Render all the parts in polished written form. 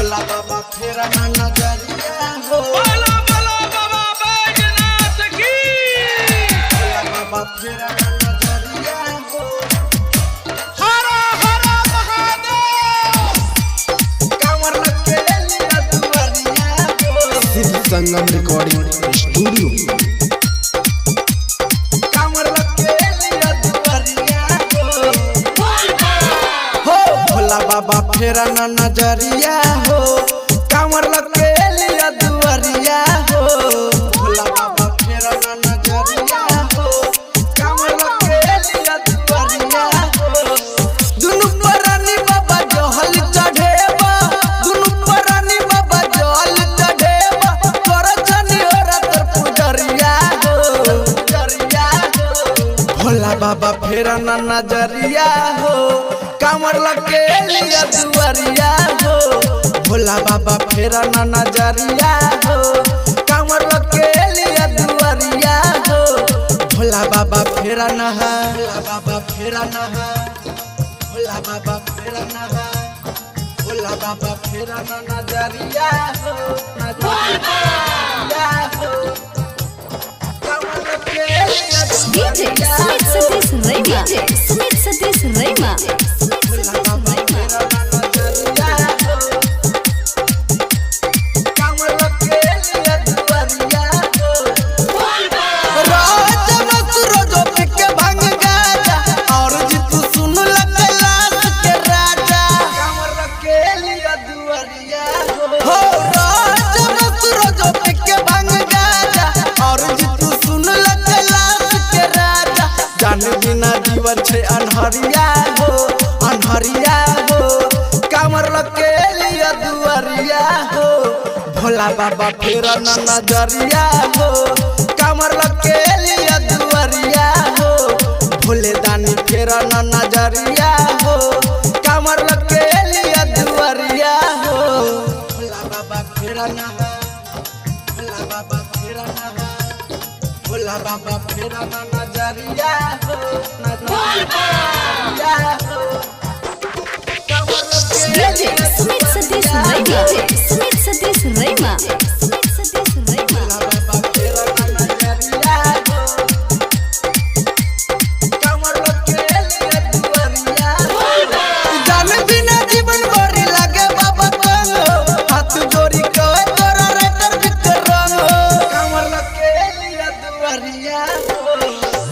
भोला बाबा फेरा ना नजरिया हो। बोला बोला बाबा बैजनाथ की। भोला बाबा फेरा ना नजरिया हो। हर हर महादेव। कांवर लके लिया दुआरिया हो। शिव संगम रिकॉर्डिंग स्टूडियो। कांवर लके लिया दुआरिया हो। हो भोला बाबा फेरा ना नजरिया हो। कांवर लके लिया दुआरिया हो। भोला बाबा फेरा ना नजरिया हो। कांवर लके लिया दुआरिया हो। दुनु परानी बाबा जहल चढ़ेबा। दुनु परानी बाबा जहल चढ़ेबा। तोर छनी ओरा तोर पुजरिया हो। पुजरिया हो। भोला बाबा फेरा ना नजरिया हो। कांवर लके लिया दुआरिया हो। भोला बाबा फेरा ना नजरिया हो। कांवर लके लिया दुआरिया हो। भोला बाबा फेरा ना भोला बाबा फेरा ना भोला बाबा फेरा ना भोला बाबा फेरा ना नजरिया हो। नजरिया हो। कांवर लके लिया DJ दुआरिया Sumit हो। Satish Raima. DJ Sumit Satish Raima. Sumit Bhola Satish बाबा Raima. फेरा ना नजरिया हो। कांवर लके लिया दुआरिया हो। राज मसुरो जो पिके भांग गाजा। और जी तू सुन ल कैलाश के राजा। कांवर लके लिया दुआरिया हो। हो राज मसुरो जो पिके भांग गाजा। और जी तू सुन ल कैलाश के राजा। जान बिना जीवन छे अनहरिया हो। अनहरिया हो। कांवर लके लिया दुआरिया हो। भोला बाबा फेरा ना नजरिया हो। कांवर लके लिया दुआरिया हो। भोले दानी फेरा ना नजरिया हो। कांवर लके लिया दुआरिया हो। भोला बाबा फेरा ना भोला बाबा फेरा ना भोला बाबा फेरा ना नजरिया हो। नजरिया हो। कांवर लके DJ लिया Sumit Satish दुआरिया Raima. हो। DJ Sumit Satish Raima. Sumit Satish Raima. Bhola बाबा फेरा ना नजरिया हो। कांवर लके लिया दुआरिया हो। जान बिना जीवन भरी लागे बाबा तंग हो। हाथ जोड़ी कहे तोरा राइटर विक्रम हो। कांवर लके लिया दुआरिया हो।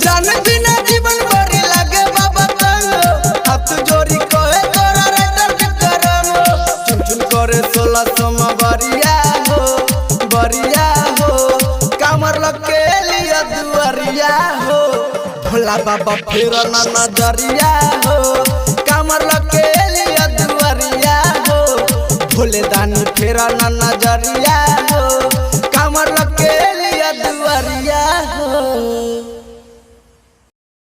जान बिना जीवन भरी लागे बाबा तंग हो। हाथ जोड़ी कहे तोरा राइटर विक्रम हो। चुन चुन करे सोला सोमा बरिया हो। बरिया हो। कांवर लके लिया दुआरिया हो। भोला बाबा फेरा ना नजरिया हो। कांवर लके लिया दुआरिया हो। भोले दानी फेरा ना नजरिया